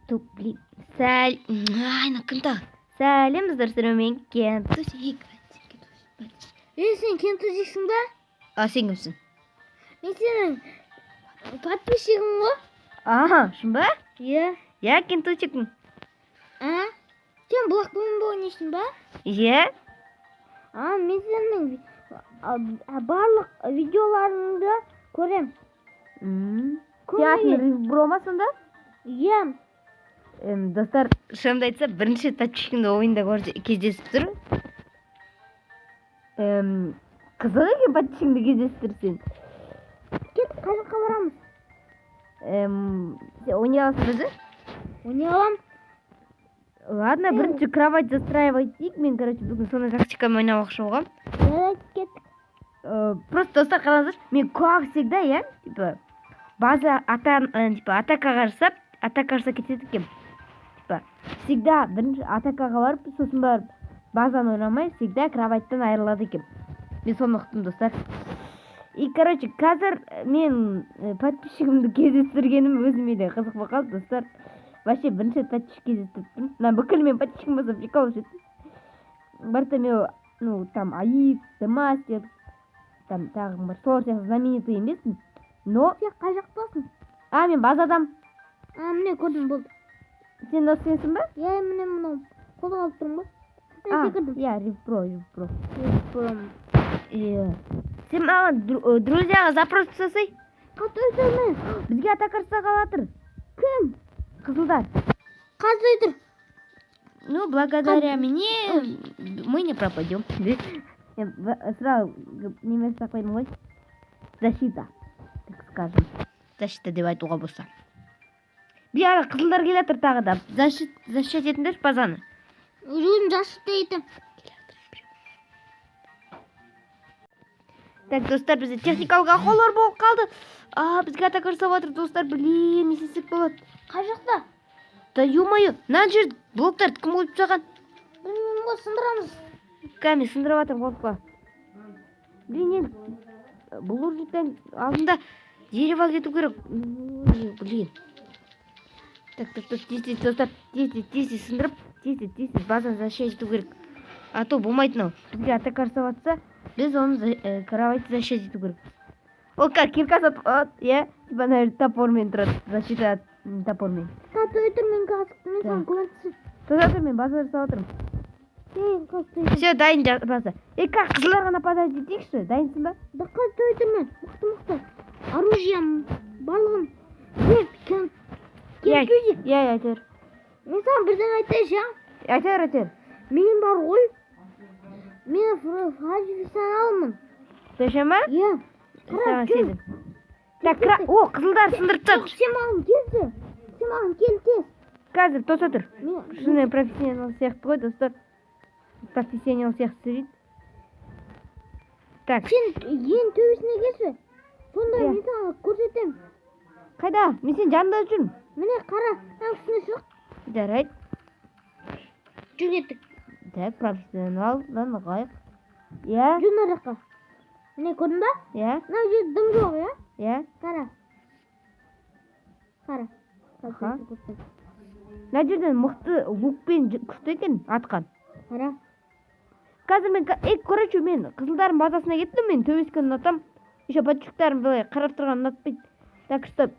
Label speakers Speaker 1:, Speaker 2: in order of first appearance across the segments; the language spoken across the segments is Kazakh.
Speaker 1: Блин, сәл ай, мына кім тағы? Сәлем, достар, мен Кентусик.
Speaker 2: Ей, сен Кентусиксің ба?
Speaker 1: А сен кімсің?
Speaker 2: Мен сенің подписчигің ғой.
Speaker 1: А, шын ба?
Speaker 2: Иә.
Speaker 1: Иә, Кентусикпін.
Speaker 2: А? Сен Блок Бомба ойнайсың ба?
Speaker 1: Иә.
Speaker 2: А, мен сенің барлық видеоларыңды көрем.
Speaker 1: Сен атың Рифбро ма сонда?
Speaker 2: Иә.
Speaker 1: Достар, шынымды айтсам, бірінші рет подписчигімді ойында кездесіп тұр. Қызық екен подписчигіңді кездестірсең.
Speaker 2: Кет, қай жаққа барамыз?
Speaker 1: Сен ойнай аласың ба өзі?
Speaker 2: Ойнай аламын.
Speaker 1: Ладно, бірінші кровать застраивать етейік. Мен, короче, бүгін сондай тактикамен ойнамақшы болғанмын.
Speaker 2: Жарайды, кеттік.
Speaker 1: Просто, достар, қараңыздаршы, мен, как всегда, иә, типа база ата, типа атакаға жасап, атака жасап кетеді екенмін. Типа всегда бірінші атакаға барып, сосын барып базаны ойнамай, всегда кроваттан айырылады екенмін. Мен соны ұқтым, достар. И, короче, қазір мен подписчигімді кездестіргенім өзіме де қызық болып қалды, достар. Вообще бірінші рет подписчик кездестіріп тұрмын. Мына бүкіл мен подписчигім болса, прикол еді. Барта мен, ну, там Аик, Демастер, там тағы кім бар, солар сияқты знаменитый емеспін, но
Speaker 2: Сен қай жақтасың?
Speaker 1: А, мен базадамын.
Speaker 2: А, міне, көрдім, болды.
Speaker 1: Сен осы сенсің ба?
Speaker 2: Иә, міне, мынау. Қолға алып тұрмын ғой.
Speaker 1: А,
Speaker 2: Мен секірдім.
Speaker 1: Иә, Рифбро, Рифбро.
Speaker 2: Рифбро.
Speaker 1: Иә, сен маған друзьяға запрос жасай.
Speaker 2: Қатты өтірме.
Speaker 1: Бізге атака жасағалы жатыр.
Speaker 2: Кім?
Speaker 1: Қызылдар.
Speaker 2: Қатты өтір.
Speaker 1: Ну, благодаря мне мы не пропадем. Мен сразу неме жасап қойдым ғой, защита, так скажем, защита деп айтуға болса. Бияра, қызылдар келе жатыр тағы да. Защищать етіңдерші базаны.
Speaker 2: Өзім защита етем.
Speaker 1: Так, достар, бізде техникалық ақаулар болып қалды. А, бізге атака жасап жатыр, достар. Блин, не істесек болады?
Speaker 2: Қай жақта?
Speaker 1: Да ё-моё, мына жерде блоктарды кім қойып тастаған?
Speaker 2: Білмеймін ғой, сындырамыз.
Speaker 1: Кәне, сындырып жатырмын, қорықпа. Блин, енді булыжниктен алдында дерево кету керек. Ой, блин. Так, так, так, тез, тез, достар, тез, тез, тез, тез сындырып, тез, тез, тез, тез базаны защищать ету керек. А то болмайды мынау. Бізге атака жасап жатса, біз оны кровать защищать ету керек. Ол как кирка сатып алады, иә, типа ана жерде топормен тұрады, защита топормен.
Speaker 2: Қатты өтір, мен қазір мен саған
Speaker 1: Так.
Speaker 2: көмектесемін.
Speaker 1: Тоқта тұр, мен база жасап жатырмын.
Speaker 2: Ей, қатты өтір.
Speaker 1: Все, дайын база. Ей, как қызылдарға нападать етейікші, дайынсың ба?
Speaker 2: Да, қатты өтірме. Мықты, мықты. Оружием барлығын. Е, кем?
Speaker 1: Иә,
Speaker 2: Кентусик.
Speaker 1: иә, иә, айта бер.
Speaker 2: Мен саған бірдеңе айтайыншы, а?
Speaker 1: Айта бер, айта бер.
Speaker 2: Мен бар ғой. Мен профессионалмын.
Speaker 1: Точно ма?
Speaker 2: Иә. Қара,
Speaker 1: Саған
Speaker 2: жүр.
Speaker 1: сендім. Так, о, қызылдар сындырып тастады.
Speaker 2: Сен маған келші. Сен маған кел тез.
Speaker 1: Қазір, тоса тұр.
Speaker 2: Мен
Speaker 1: Шынымен профессионал сияқты ғой, достар. Профессионал сияқты сөйлейді. Так,
Speaker 2: Сен ең төбесіне келші. Сонда
Speaker 1: Иә.
Speaker 2: мен саған көрсетемін.
Speaker 1: Қайда? Мен сенің жанында жүрмін.
Speaker 2: Міне, қара, мына үстіне шық.
Speaker 1: Жарайды.
Speaker 2: Жүр, кеттік.
Speaker 1: Так, профессионалдан ұғайық. Иә,
Speaker 2: Жүр мына жаққа. Міне, көрдің ба?
Speaker 1: иә,
Speaker 2: Мына жерде дым жоқ, иә?
Speaker 1: Иә.
Speaker 2: Қара. Қара.
Speaker 1: Аха. Мына жерден мықты лукпен күшті екен атқан.
Speaker 2: Қара.
Speaker 1: Қазір мен, ей, короче, мен қызылдардың базасына кеттім, мен төбескен ұнатамын. Еще подписчиктарым былай қарап тұрған ұнатпайды. Так что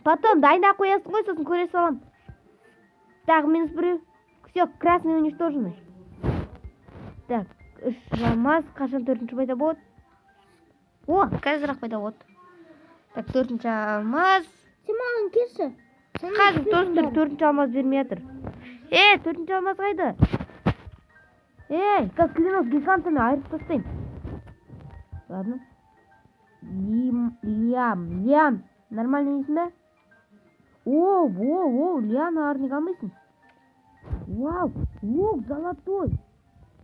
Speaker 1: потом дайындап қоясың ғой, сосын көре саламын. Так, минус біреу. Все, красный уничтоженный. Так, үш алмаз, қашан төртінші пайда болады? О, қазір ақ пайда болады. Так, төртінші алмаз.
Speaker 2: Сен маған келші. Сен
Speaker 1: Қазір, достар, төртінші алмаз бермей жатыр. Е, төртінші алмаз қайда? Ей, как клинок гигантаны айырып тастаймын. Ладно. Лиам, Лиам, нормально дейсің ба? О, о, о, Лиана арник алмайсың. Вау, лук золотой.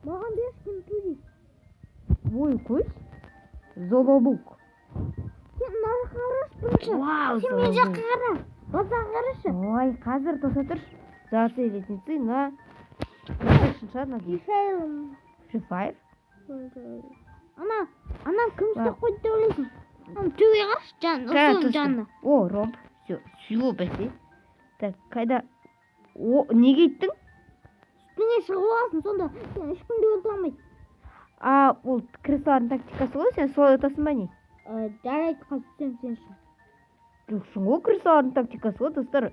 Speaker 2: Маған берші, Кентусик.
Speaker 1: Ой, қойшы. Зололук.
Speaker 2: Сен мына жаққа қарашы бірінші.
Speaker 1: Вау,
Speaker 2: Сен мен
Speaker 1: зололук.
Speaker 2: жаққа қара. Базаға қарашы.
Speaker 1: Ой, қазір, тоқта тұршы. Золотые лестницы на Protection шығар, надеюсь.
Speaker 2: Михаил.
Speaker 1: Free Fire.
Speaker 2: Ана кім істеп қойды деп ойлайсың? Ана төбеге қарашы, жан,
Speaker 1: Қара,
Speaker 2: соның
Speaker 1: тоста.
Speaker 2: жанына.
Speaker 1: О, ромб. Все, все, бәсе. Так, қайда? О, неге өйттің?
Speaker 2: Үстіңе шығып аласың, сонда сен ешкім де өлтіре алмайды.
Speaker 1: А, ол крысалардың тактикасы ғой, сен солай ұтасың ба, не?
Speaker 2: Жарайды, қазір түсемін сен үшін.
Speaker 1: Жоқ, шын ғой, крысалардың тактикасы ғой, достар.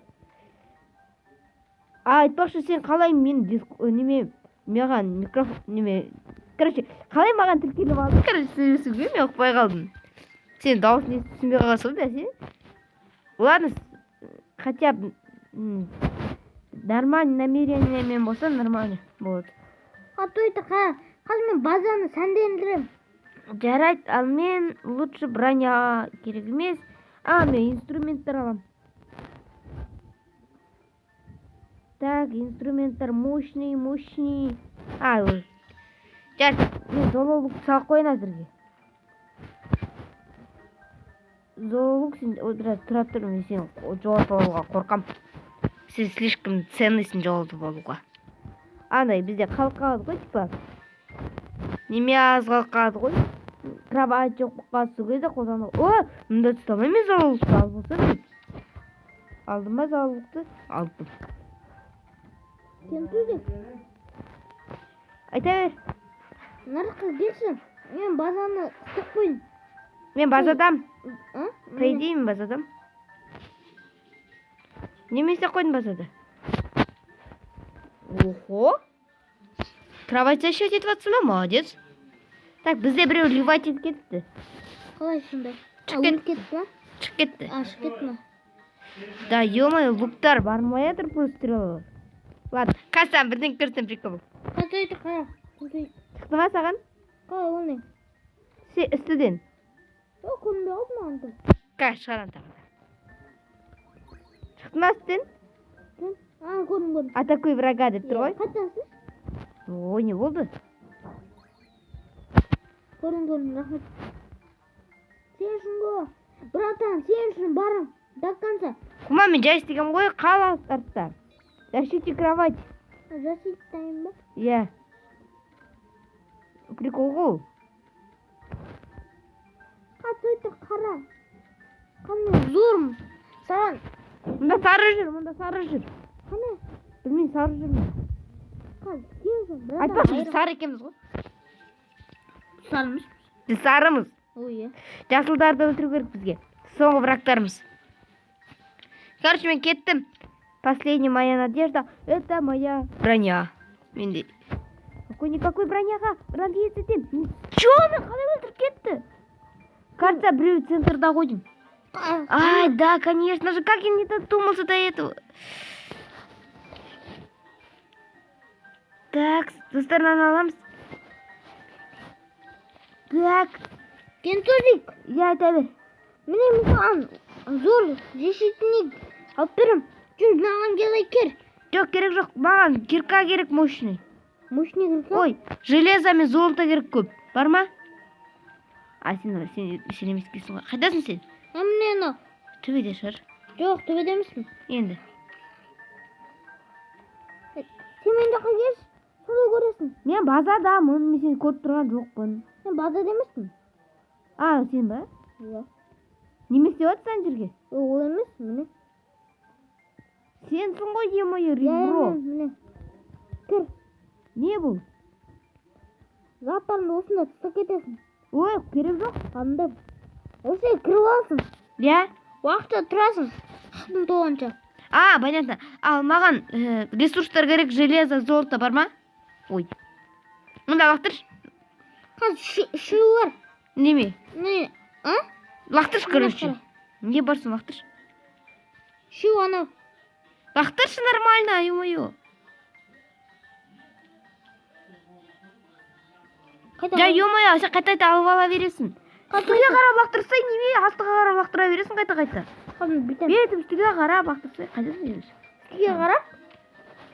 Speaker 1: А, айтпақшы, сен қалай мен неме, маған микрофон неме, короче, қалай маған тіркеліп алдың, короче, сөйлесуге мен ұқпай қалдым. Сен дауысын естіп түсінбей қалғансың ғой, бәсе. Ладно, хотя бы нормальный намерениемен болса, нормально болады.
Speaker 2: А то это қара, қазір мен базаны сәндендіремін.
Speaker 1: Жарайды, ал мен лучше броня керек емес. А, мен инструменттер аламын. Так, инструменттер мощный, мощный. А, ой. Жарайды, мен зололук салып қояйын әзірге. Зололук сен, ой, біраз тұра тұр, мен сені жоғалтып алуға қорқам. Сен слишком ценныйсың жоғалтып алуға. Андай бізде қалып қалады ғой, типа. Неме аз қалып қалады ғой. Кровать жоқ болып қалады, сол кезде қолдану. О, мында түсе алмаймын мен зололукты алып болсам мен. Алдым ба зололукты? Алдым.
Speaker 2: Сен төсек.
Speaker 1: Айта бер.
Speaker 2: Мына жаққа келші. Мен базаны істеп қойдым.
Speaker 1: Мен базадам.
Speaker 2: А?
Speaker 1: По идее, мен базадам. Неме істеп қойдың базада? Охо. Кровать защищать етіп жатсың ба? Молодец. Так, бізде біреу ливать етіп кетті.
Speaker 2: Қалай сонда?
Speaker 1: Шығып
Speaker 2: А, өліп кетті ма?
Speaker 1: Шығып кетті.
Speaker 2: А, шығып кетті ма?
Speaker 1: Да, ё-моё, луктар бармай жатыр просто стрелалар. Ладно, қазір саған бірдеңе көрсетемін, прикол.
Speaker 2: Қазір өйтіп қара. Қазір.
Speaker 1: Шықты ма саған?
Speaker 2: Қалай, ол не?
Speaker 1: Се, үстіден.
Speaker 2: О, көрінбей қалды маған да.
Speaker 1: Қазір шығарамын тағы да. Шықты ма үстіден?
Speaker 2: А, көрдім, көрдім.
Speaker 1: Атакуй врага деп тұр ғой.
Speaker 2: Қайтасың?
Speaker 1: Ой, не болды?
Speaker 2: Көрдім, көрдім, рахмет. Сен үшін ғой. Братан, сен үшін барам. До конца.
Speaker 1: Кума, мен жай істегенмін ғой, қал артта. Защити кровать.
Speaker 2: Защиттайын ба?
Speaker 1: Иә. Прикол ғой.
Speaker 2: Қазір өйтіп қара. Қандай зормын. Саған
Speaker 1: Мұнда сары жүр, мұнда сары жүр.
Speaker 2: қандай?
Speaker 1: Білмеймін, сары жүр мұнда.
Speaker 2: Қазір сен үшін, братан.
Speaker 1: Айтпақшы, біз сары екенбіз ғой.
Speaker 2: Сары емес.
Speaker 1: Біз сарымыз.
Speaker 2: Ой, иә.
Speaker 1: Жасылдарды өлтіру керек бізге. Соңғы врагтарымыз. Короче, мен кеттім. Последняя моя надежда — это моя броня. Менде какой-никакой броняға надеяться етемін. Чё, мен қалай өлтіріп кетті? Кажется, біреу центрда ғой деймін. Ай, да, конечно же, как я не додумался до этого. Так, достар, мынаны аламыз. Так,
Speaker 2: Кентузик,
Speaker 1: иә, айта бер.
Speaker 2: Міне, мен саған зор защитник алып беремін. Жүр, маған келе кер.
Speaker 1: Жоқ, керек жоқ, маған кирка керек мощный.
Speaker 2: Мощный кирка?
Speaker 1: Ой, железо мен золото керек көп. Бар ма? А, сен емес екенсің ғой. Қайдасың сен?
Speaker 2: А, міне анау.
Speaker 1: Төбеде шығар.
Speaker 2: Жоқ, төбеде емеспін.
Speaker 1: Енді.
Speaker 2: Сен мен жаққа келші, сонда көресің.
Speaker 1: Мен базадамын, мен сені көріп тұрған жоқпын.
Speaker 2: Мен базада емеспін.
Speaker 1: А, сен ба?
Speaker 2: Иә.
Speaker 1: Неме істеп жатырсың ана жерге?
Speaker 2: Ол емес, міне.
Speaker 1: Сенсің ғой, е-мое,
Speaker 2: Иә,
Speaker 1: ребро.
Speaker 2: міне, міне. Кір.
Speaker 1: Не бұл?
Speaker 2: Заттарыңды осында тастап кетесің.
Speaker 1: Ой, керек жоқ.
Speaker 2: Анда. Осы жерге кіріп аласың.
Speaker 1: Иә.
Speaker 2: Уақытша тұрасың. Қыстың толғанша.
Speaker 1: А, понятно. Ал маған ресурстар керек, железо, золото бар ма? Ой. Мында лақтыршы.
Speaker 2: Қазір үшеуі бар.
Speaker 1: Неме?
Speaker 2: Не? А?
Speaker 1: Лақтыршы,
Speaker 2: Мына
Speaker 1: короче.
Speaker 2: қара.
Speaker 1: Не барсың, лақтыршы.
Speaker 2: Үшеуі анау.
Speaker 1: Лақтыршы нормально, ё-моё.
Speaker 2: Қайда?
Speaker 1: Жа, ё-моё, сен қайта-қайта алып ала бересің.
Speaker 2: Қайта
Speaker 1: Үстіге қарап лақтырсай, неме, астыға қарап лақтыра бересің қайта-қайта.
Speaker 2: Қазір бүйтемін.
Speaker 1: Бүйтіп үстіге қарап лақтырсай, қайдасың сен?
Speaker 2: Үстіге қарап.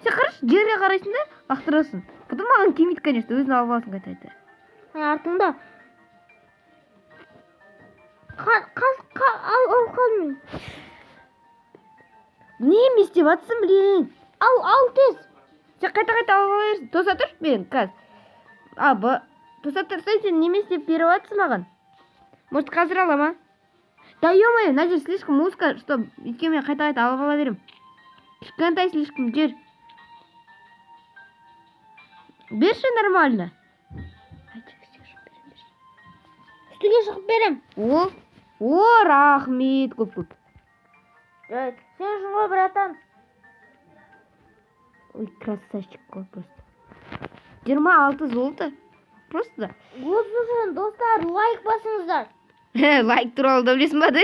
Speaker 1: Сен қарашы, жерге қарайсың да лақтырасың. Потом маған келмейді, конечно, өзің алып аласың қайта-қайта.
Speaker 2: Ана артыңда. Қаз, ал, ал, қал мен.
Speaker 1: Неме істеп жатсың, блин?
Speaker 2: Ал, ал тез.
Speaker 1: Сен қайта-қайта алып ала бересің. Тоса тұршы мен қазір. А, б. Тоса тұрсай, сен неме істеп беріп жатсың маған? Может, қазір ала ма? Да ё-моё, мына жер слишком узко, что өйткені мен қайта-қайта алып ала беремін. Кішкентай слишком жер. Берші нормально.
Speaker 2: Үстіге шығып берем.
Speaker 1: О, о, рахмет, көп көп.
Speaker 2: Жарайды. Сен үшін ғой, братан.
Speaker 1: Ой, красавчик қой просто. 26 золото. Просто.
Speaker 2: Осы үшін, достар, лайк басыңыздар.
Speaker 1: Лайк туралы да білесің ба, да?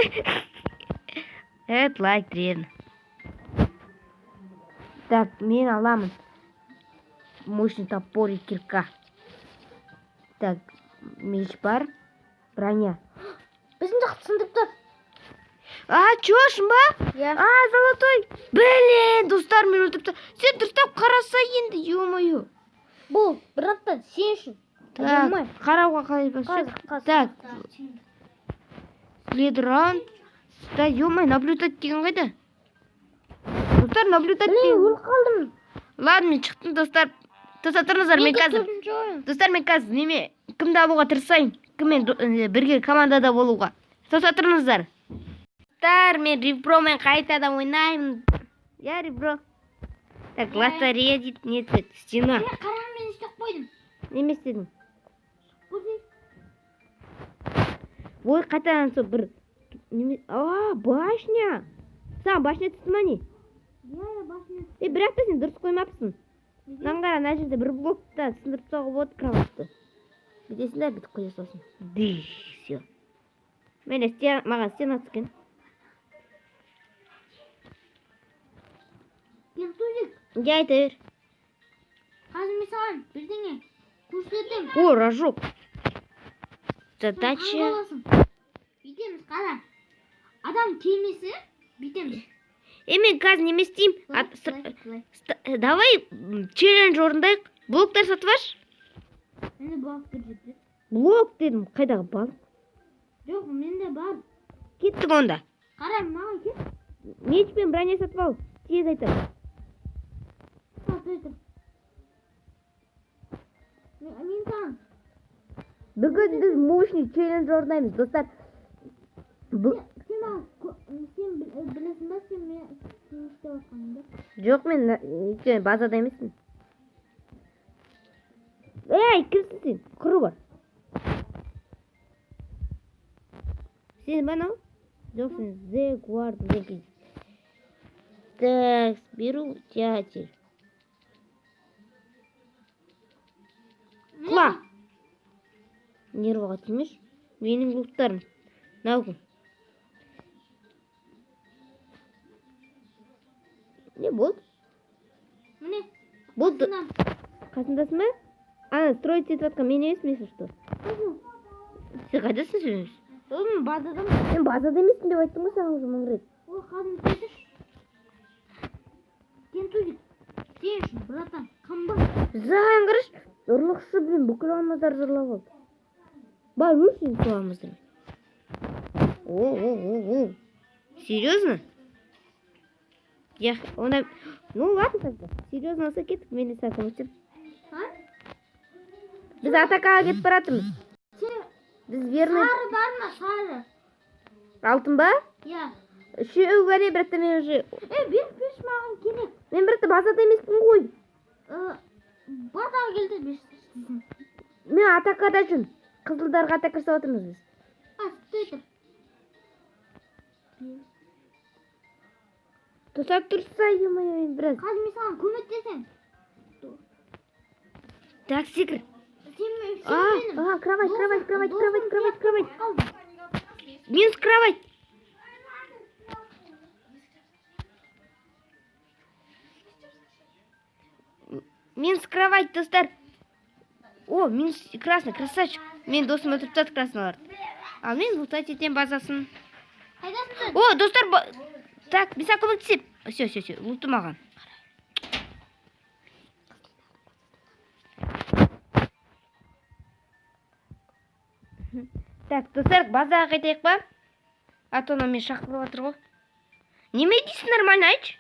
Speaker 1: Это лайк древно. Так, мен аламын. Мощный топор и кирка. Так, меч бар. Броня.
Speaker 2: Біздің жақты сындырып тұр.
Speaker 1: А, чё, шын ба?
Speaker 2: Иә.
Speaker 1: А, золотой. Блин, достар, мен өлтіріп та- Сен дұрыстап қараса енді, ё-моё.
Speaker 2: Бұл, братан, сен үшін.
Speaker 1: Так,
Speaker 2: Алмай.
Speaker 1: қарауға қалай басшы?
Speaker 2: Қазір, қазір.
Speaker 1: Так, следран. Да, ё-моё, наблюдать деген қайда? Достар, наблюдать
Speaker 2: Блин,
Speaker 1: деген.
Speaker 2: өліп қалдым.
Speaker 1: Ладно, мен шықтым, достар. Тоса тұрыңыздар, мен қазір.
Speaker 2: Төртінші ойын.
Speaker 1: Достар, мен қазір неме кімді алуға тырысайын? Кіммен бірге командада болуға. Тоса тұрыңыздар. Достар, мен Ребромен қайтадан ойнаймын. Я Ребро. Так, лотерея дейді, не дейді? Стена.
Speaker 2: Мен қараңғы мен істеп қойдым.
Speaker 1: Неме істедің?
Speaker 2: Көрсей.
Speaker 1: Ой, қайтадан сол бір неме. А, башня. Саған башня түсті ма не?
Speaker 2: Иә, иә, басына.
Speaker 1: Е, бірақ та сен дұрыс қоймапсың. Мынаны қара, мына жерде бір блокта сындырып тастауға болады кроватьты. Бүйтесің да, бүйтіп қоя саласың. Дых, все. Міне стена, маған стена түскен.
Speaker 2: Кентузик,
Speaker 1: Не айта бер.
Speaker 2: қазір мен саған бірдеңе көрсетемін.
Speaker 1: О, рожок.
Speaker 2: Сен
Speaker 1: Задача.
Speaker 2: таңғаласың. Бүйтеміз, қара. Адам келмесе, бүйтеміз.
Speaker 1: Е, мен қазір неме істеймін?
Speaker 2: Былай,
Speaker 1: А,
Speaker 2: былай, былай.
Speaker 1: Давай челлендж орындайық. Блоктар сатып алшы.
Speaker 2: Менде балық бір жерде.
Speaker 1: Блок дедім. Қайдағы балық?
Speaker 2: Жоқ, менде бар.
Speaker 1: Кеттік онда.
Speaker 2: Қара, маған кел.
Speaker 1: Меч пен броня сатып ал. Тез айтамын.
Speaker 2: Сатып тұр. Мен саған
Speaker 1: Бүгін біз мощный челлендж орындаймыз, достар.
Speaker 2: Сен маған сен білесің ба, сен мен не істеп жатқанымды?
Speaker 1: Жоқ, мен өйткені базада емеспін. Ей, кімсің сен? Құры бар. Сен ба анау? Жоқ, сен The Guard деген. Так, беру тятель. Құла. Нервыға тимеш. Менің луктарым. Мынау кім? Не болды?
Speaker 2: Міне.
Speaker 1: Болды.
Speaker 2: Қасымнан.
Speaker 1: Қасындасың ба? Ана, строить етіп жатқан мен емеспін, если что. Сен қайдасың сен?
Speaker 2: Ол мен базадан.
Speaker 1: Мен базада емеспін деп айттым ғой саған уже мың рет.
Speaker 2: Ой, қазір кетір. Кентузик, сен үшін, братан, қымбат.
Speaker 1: Саған қарашы, ұрлықшы, блин, бүкіл алмаздарды ұрлап алды. Бар, өл сен сол алмаздармен. О, о, о, о. Серьезно? Я, она. Ну ладно тогда. Серьезно болса кеттік, мен де саған көмектесемін.
Speaker 2: А?
Speaker 1: Біз атакаға кетіп бара жатырмыз.
Speaker 2: Сен
Speaker 1: Біз верный
Speaker 2: сары бар ма, сары?
Speaker 1: Алтын ба?
Speaker 2: Иә.
Speaker 1: Үшеуі бар, бірақ та мен уже.
Speaker 2: Е, беріп берші, маған керек.
Speaker 1: Мен бірақ та базада емеспін ғой.
Speaker 2: Базаға келді, берші.
Speaker 1: Мен атакада жүрмін. Қызылдарға атака жасап жатырмыз біз.
Speaker 2: А, стой тұр.
Speaker 1: Тоқтап тұрса, ё-моё, мен біраз.
Speaker 2: Қазір мен саған көмектесемін.
Speaker 1: Так, секір.
Speaker 2: Сен, сен
Speaker 1: А,
Speaker 2: менің
Speaker 1: а, кровать, кровать, кровать, кровать,
Speaker 2: досым
Speaker 1: кровать, кровать.
Speaker 2: қалдың.
Speaker 1: Минус кровать. Минус кровать, достар. О, минус красный, красавчик. Мен досым өлтіріп тастады красныйларды. Ал мен лутать етемін базасын.
Speaker 2: Қайдасың сен?
Speaker 1: О, достар, так, мен саған көмектесемін. Все, все, все, луты маған. Так, достар, базаға қайтайық па? А то анау мені шақырып жатыр ғой. Неме дейсің, нормально айтшы.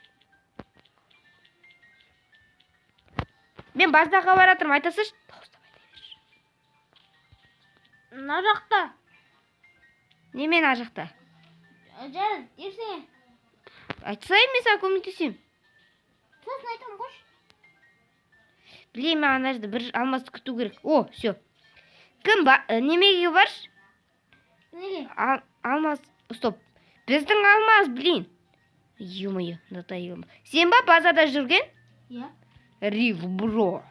Speaker 1: Мен базаға бара жатырмын, айта салшы. Дауыстап айта берші.
Speaker 2: Мына жақта.
Speaker 1: Неме ана жақта?
Speaker 2: Жарайды, ертең.
Speaker 1: Айтсай, мен саған көмектесемін.
Speaker 2: Сосын айтамын, қойшы.
Speaker 1: Блин, маған ана жерде бір алмазды күту керек. О, все. Кім ба, немеге баршы?
Speaker 2: Неге?
Speaker 1: Алмаз, стоп. Біздің алмаз, блин. Ё-моё, надоело. Сен ба базада жүрген?
Speaker 2: Иә.
Speaker 1: Рив, бро.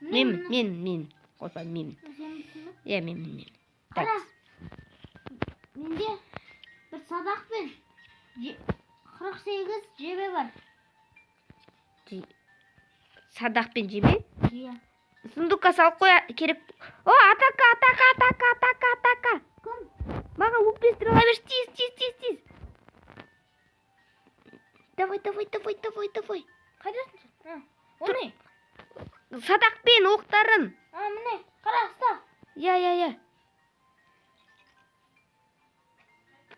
Speaker 2: Міне,
Speaker 1: Мен,
Speaker 2: міне.
Speaker 1: мен, мен. Қоспа, мен.
Speaker 2: Сен бісің ба?
Speaker 1: Иә, мен, мен. Так.
Speaker 2: Қара. Менде бір садақ пен 48 жебе бар.
Speaker 1: Садақпен жебе.
Speaker 2: Иә.
Speaker 1: Сундукқа салып қой керек. О, атака, атака, атака, атака, атака.
Speaker 2: Кім?
Speaker 1: Маған лук пен стрела берші, тез, тез, тез, тез. Давай, давай, давай, давай, давай.
Speaker 2: Қайдасың сен? А, о не?
Speaker 1: Садақпен оқтарын.
Speaker 2: А, міне, қара, ұста.
Speaker 1: Я, я, я.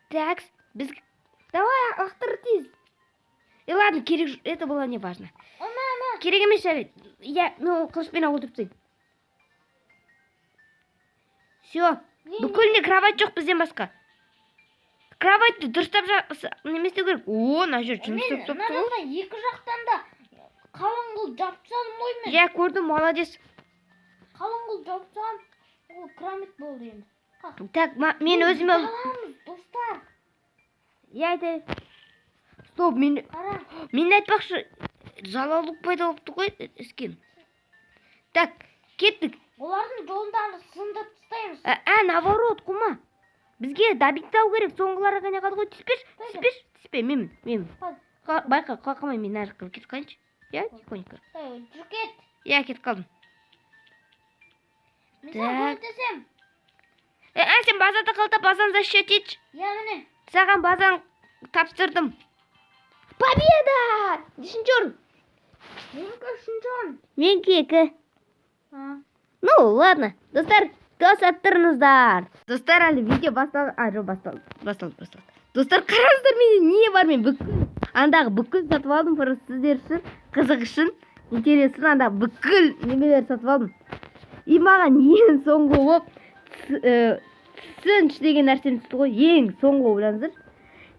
Speaker 1: Так, біз. Давай, лақтыр тез. И ладно, керек, это было не важно.
Speaker 2: О, мә, мә.
Speaker 1: Керек емес, жарайды. Я, мен ол қылышпен ақ өлтіріп тастайын. Все. Бүкілінде кровать жоқ бізден басқа. Кроватьты дұрыстап неме істеу керек. О, мына жер жұмыс
Speaker 2: Мен
Speaker 1: істеп
Speaker 2: мына
Speaker 1: тастапты ғой.
Speaker 2: жақта екі жақтан да қалың қылып жауып тастадым ғой мен.
Speaker 1: Иә, көрдім, молодец.
Speaker 2: Қалың қылып жауып тастағам. Ол кровать болды енді.
Speaker 1: Так, мен өзіме.
Speaker 2: Аламыз, достар.
Speaker 1: Иә, айта. Стоп, мен
Speaker 2: Қара.
Speaker 1: мен айтпақшы, жалаулық пайда болыпты ғой іскен. Так, кеттік.
Speaker 2: Олардың жолдарын сындырып тастаймыз.
Speaker 1: А, наоборот, қума. Бізге добить керек, соңғылары ғана қалды ғой. Түспеші,
Speaker 2: Қайда?
Speaker 1: түспеші, түспе, мен, мен.
Speaker 2: Қайда?
Speaker 1: Байқа, қалмай, мен ана жаққа кетіп қалайыншы. Иә, тихонько.
Speaker 2: Ей, жүр кет.
Speaker 1: Иә, кетіп қалдым.
Speaker 2: Мен саған
Speaker 1: Так.
Speaker 2: көмектесемін.
Speaker 1: Ә, сен базада қал да базаны защищать етші.
Speaker 2: Иә, міне.
Speaker 1: Саған базаны тапсырдым. Победа! Нешінші орын?
Speaker 2: Менікі үшінші орын.
Speaker 1: Менікі екі.
Speaker 2: А.
Speaker 1: Ну, ладно. Достар, тоса. Достар, әлі видео басталды. А, жоқ, басталды. Басталды, басталды. Достар, қараңыздар, менде не бар? Мен бүкіл андағы бүкіл сатып алдым, просто сіздер үшін, қызық үшін, интерес үшін андағы бүкіл немелерді сатып алдым. И маған ең соңғы болып түсінші деген нәрсем түсті ғой, ең соңғы ойлаңыздаршы.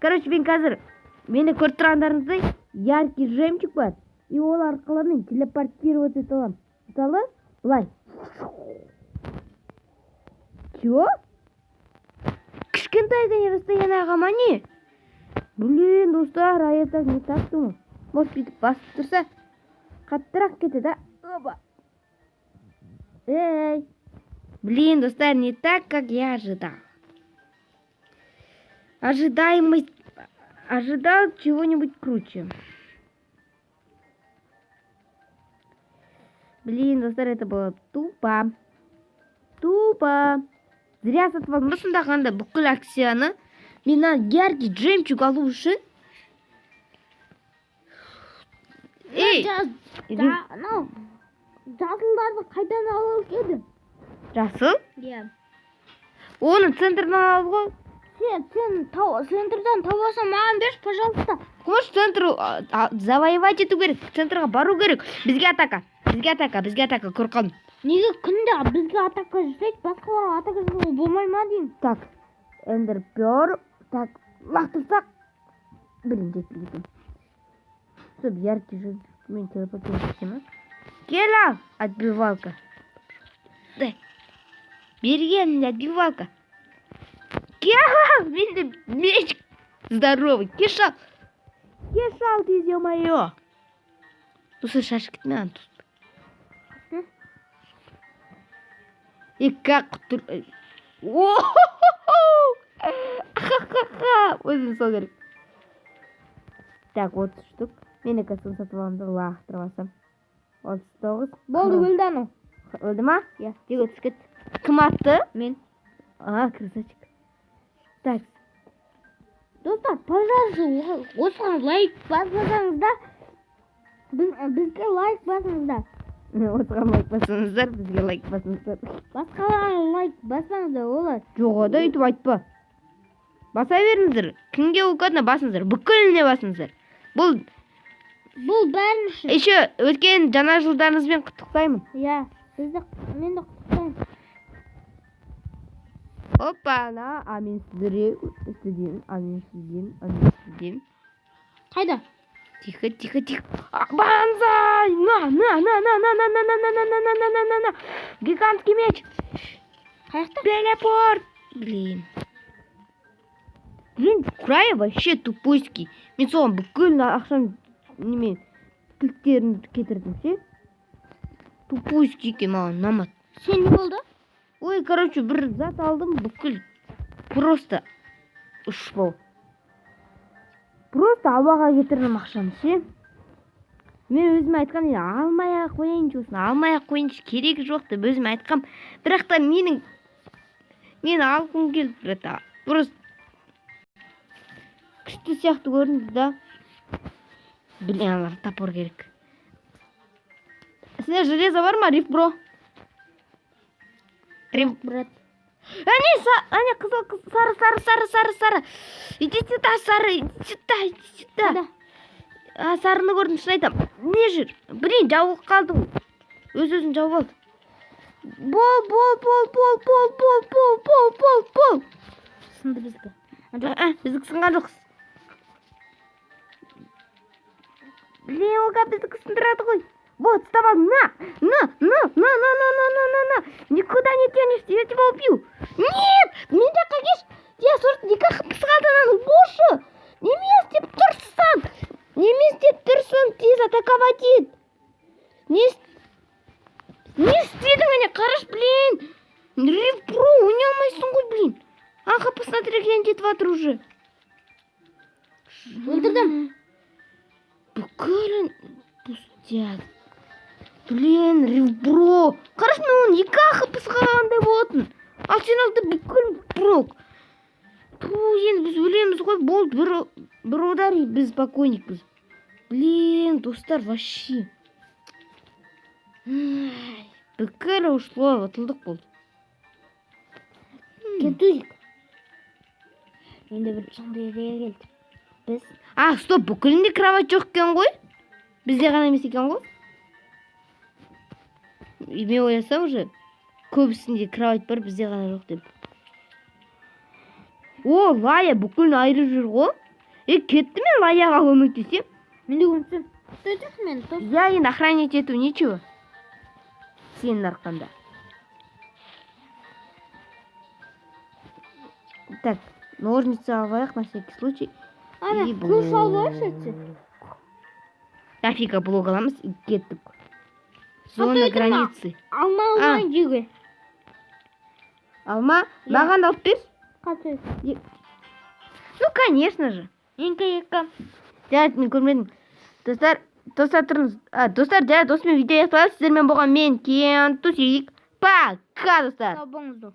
Speaker 1: Короче, мен қазір мені көріп тұрғандарыңыздай яркий жемчуг бар. И ол арқылы мен телепортироваться ете аламын. Мысалы, былай. Чё? Кішкентай ғана расстояние ма не? Блин, достар, а я так не так думал. Может, бүйтіп басып тұрса, қаттырақ кетеді, а? Опа. Эй. Блин, достар, не так, как я ожидал. Ожидаемость. Ожидал чего-нибудь круче. Блин, достар, это было тупо. Тупо. Зря сатып алдым. Осында қандай бүкіл акцияны мен мына яркий жемчуг алу үшін. Ей,
Speaker 2: Анау жасылдарды қайдан алып еді?
Speaker 1: Жасыл?
Speaker 2: Иә.
Speaker 1: Оны центрдан алды ғой.
Speaker 2: Сен центрдан табасың, маған берші, пожалуйста.
Speaker 1: Қош, центр завоевать ету керек. Центрға бару керек. Бізге атака. Бізге атака, бізге атака. Көріп қалдым.
Speaker 2: Неге күнде бізге атака жасайды, басқаларға атака жасауға болмай ма деймін?
Speaker 1: Так, эндер пёрл. Так, лақтырсақ. Блин, жетпей кеткен. Стоп, яркий жемчуг. Мен телепортировать ете ма? Кел ал, отбивалка. Дай. Берген отбивалка. Кел ал, менде меч здоровый. Кеш ал. Кеш ал, тез, ё-моё. Осы шашып кетме ана тут. И как құтыр. Ха-ха-ха. Өзім сол керек. Так, 30 штук. Мен екісін сатып аламын да лақтырып алсам. 39.
Speaker 2: Болды, өлді анау.
Speaker 1: Өлді ма?
Speaker 2: Иә, жерге түсіп кетті.
Speaker 1: Кім атты?
Speaker 2: Мен.
Speaker 1: А, красавчик. Так,
Speaker 2: Достар, пожалуйста, осыған лайк баспасаңыздар, бізге лайк басыңыздар.
Speaker 1: Осыған лайк басыңыздар, бізге лайк басыңыздар.
Speaker 2: Басқаларға лайк баспаңыздар, олар.
Speaker 1: Жоқ, да өйтіп айтпа. Баса беріңіздер. Кімге угодно басыңыздар. Бүкіліне басыңыздар. Бұл
Speaker 2: Бұл бәрін үшін.
Speaker 1: еще өткен жаңа жылдарыңызбен құттықтаймын.
Speaker 2: Иә, бізді мен де құттықтаймын.
Speaker 1: Опа, на, а мен сіздерге сізден, а мен сізден, а мен сізден.
Speaker 2: Қайда?
Speaker 1: Тихо, тихо, тихо. Банзай! На, на, на, на, на, на, на, на, на, на, на, на, на, на, на, на. Гигантский меч.
Speaker 2: Қаяқта?
Speaker 1: Телепорт. Блин. Блин, Край вообще тупойский. Мен соған бүкіл ақшам неме кілттерін кетірдім ше. Тупойский екен, маған ұнамады.
Speaker 2: Сен не болды?
Speaker 1: Ой, короче, бір зат алдым, бүкіл просто ұшпау. Просто ауаға кетірдім ақшаны ше. Мен өзіме айтқан едім, алмай ақ қояйыншы осыны, алмай ақ қояйыншы, керегі жоқ деп өзіме айтқам. Бірақ та мен алғым келді, брат. Просто күшті сияқты көрінді да. Блин, аналар топор керек. Сенде железо бар ма, Риф бро? Риф,
Speaker 2: Брат.
Speaker 1: Әне, әне, қызыл, қызыл, сары, сары, сары, сары, сары. Иди сюда, сары, иди сюда, иди сюда.
Speaker 2: Қайда?
Speaker 1: А, сарыны көрдім, шын айтамын. Не жүр? Блин, жабылып қалды ол. Өз өзін жауып алды. Бол, бол, бол, бол, бол, бол, бол, бол, бол, бол.
Speaker 2: Сынды біздікі.
Speaker 1: А, біздікі сынған жоқ. Блин, ол біздікі сындырады ғой. Вот, вставал, на, на, на, на, на, на, на, на, на, на. Никуда не денешься, я тебя убью. Нет, мен жаққа келші. Я сорт екі пысқалды ананы, бошы. Неме істеп тұрсың? Неме істеп тұрсың? Тез атаковать ет. Не істедің, әне, қараш, блин. Риф бро, ойнай алмайсың ғой, блин. Аха, посмотри, жетіп жатыр уже.
Speaker 2: Өлтірдім.
Speaker 1: Бүкілін пустяк. Блин, Риф бро. Қарашы, мен оның екі хпсы қалғандай болатын. Ал сен алды бүкіл брок. Ту, енді біз өлеміз ғой, болды, бір удар и біз покойникпіз. Блин, достар, вообще. Ай, бүкіл ушло, ұтылдық болды.
Speaker 2: Кентузик. Менде бір сондай идея келді. Біз
Speaker 1: А, стоп, бүкілінде кровать жоқ екен ғой. Бізде ғана емес екен ғой. И мен ойласам уже көбісінде кровать бар, бізде ғана жоқ деп. О, Лая бүкілін айырып жүр ғой. Е, кетті, мен Лаяға көмектесем.
Speaker 2: Мен де көмектесемін. Стой тұршы мені, тос.
Speaker 1: Я енді охранять ету нечего. Сенің арқанда. Так, ножницы алайық на всякий случай.
Speaker 2: Ана,
Speaker 1: И
Speaker 2: қылыш алып алайықшы әйтсе.
Speaker 1: Нафига блок аламыз и кеттік. Зона
Speaker 2: Қатай тұрма.
Speaker 1: границы.
Speaker 2: Алма алмайын жеуге.
Speaker 1: Алма,
Speaker 2: Иә.
Speaker 1: маған да алып берші.
Speaker 2: Қатай.
Speaker 1: Ну, конечно же.
Speaker 2: Екі, екі.
Speaker 1: Жарайды, мен көрмедім. Достар, достар, тұрыңыз. А, достар, жарайды, осымен видео аяқталады. Сіздермен болған мен, Кентусик. Пока, достар.
Speaker 2: Сау болыңыздар.